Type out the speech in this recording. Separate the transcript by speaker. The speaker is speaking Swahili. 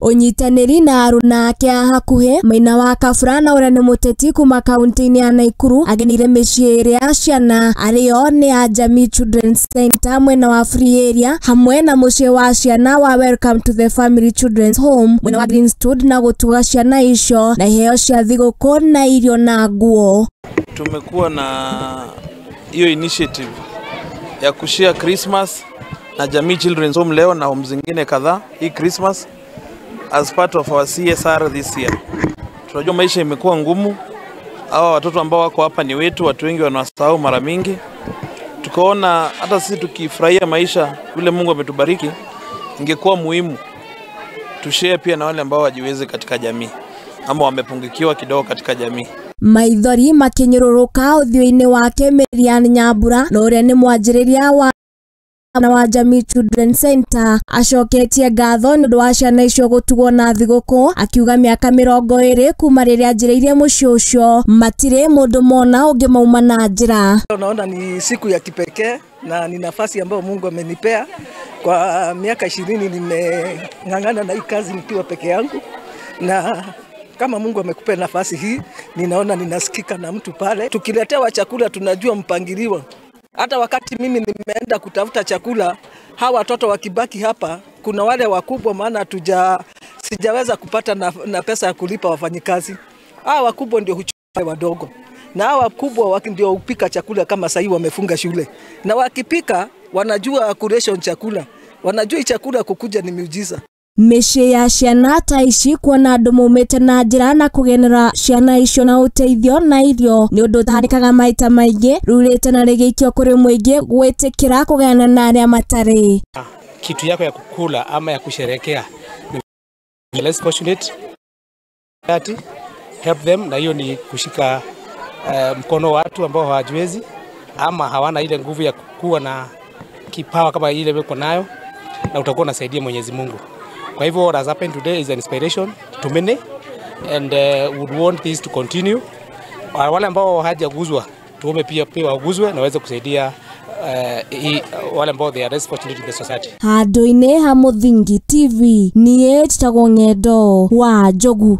Speaker 1: Ũnyitanĩri na aruna ake a hakuhĩ Maina wa Kabura na ũrĩa nĩ mũteti kuma kaunti-inĩ ya Naikuru agenire mĩciĩ ĩrĩa ciana arĩo nĩ a Jamii Children's Center mwena wa Free Area hamwe na mũciĩ wa ciana wa Welcome to the Family Children's Home mwena wa Greenstood na gũtuga ciana icio na iheo cia thigũkũ na irio na nguo.
Speaker 2: Tumekuwa na hiyo initiative ya kushare Christmas na Jamii Children's Home leo na home zingine kadhaa hii Christmas as part of our CSR this year. Tunajua maisha imekuwa ngumu. Hawa watoto ambao wako hapa ni wetu, watu wengi wanawasahau mara mingi. Tukaona hata sisi tukifurahia maisha vile Mungu ametubariki, ingekuwa muhimu tushare pia na wale ambao hawajiwezi katika jamii ama wamepungukiwa kidogo katika jamii.
Speaker 1: Maithori makinyururuka ũthiũ-inĩ wake Miriam Nyambura na ũrĩa nĩ mwanjĩrĩria wa na wa Jamii Children's Center acoketie ngatho nĩ ũndũ wa ciana icio gũtugwo na thigũkũ, akiuga mĩaka 20 kuma rĩrĩa anjĩrĩirie mũciĩ ũcio matirĩ mũndũ mona ũngĩmauma na njĩra.
Speaker 3: Naona ni siku ya kipekee na ni nafasi ambayo Mungu amenipea. Kwa miaka 20 nimeng'ang'ana na hii kazi nikiwa peke yangu, na kama Mungu amekupea nafasi hii, ninaona ninasikika na mtu pale. Tukiletewa chakula tunajua mpangilio. Hata wakati mimi nimeenda kutafuta chakula, hawa watoto wakibaki hapa, kuna wale wakubwa, maana sijaweza kupata na pesa ya kulipa wafanyikazi. Hawa wakubwa ndio huchukua wadogo. Na hawa wakubwa ndio hupika chakula kama sasa hivi wamefunga shule. Na wakipika wanajua kuration chakula. Wanajua chakula kukuja ni miujiza.
Speaker 1: Mĩciĩ ya ciana ta ici kuona andũ maumĩte na njĩra na kũgenera ciana icio na ũteithio na irio nĩ ũndũ ũtahanĩkaga maita maingĩ rurĩte na rĩgĩikio kũrĩ mũingĩ gwĩtĩkĩra kũgayana na arĩa matarĩ.
Speaker 4: Kitu yako ya kukula ama ya kusherekea ni less fortunate, help them, na hiyo ni kushika mkono watu ambao hawajiwezi ama hawana ile nguvu ya kuwa na kipawa kama ile weko nayo, na utakuwa unasaidia Mwenyezi Mungu. Kwa hivyo what has happened today is an inspiration to many, and would want this to continue. Wale ambao hawajaguzwa tuombe pia waguzwe na waweze kusaidia wale ambao they are less fortunate in the society.
Speaker 1: Handũ-inĩ ha Mũthingi TV, niĩ njĩtagwo Ng'endo wa Njogu.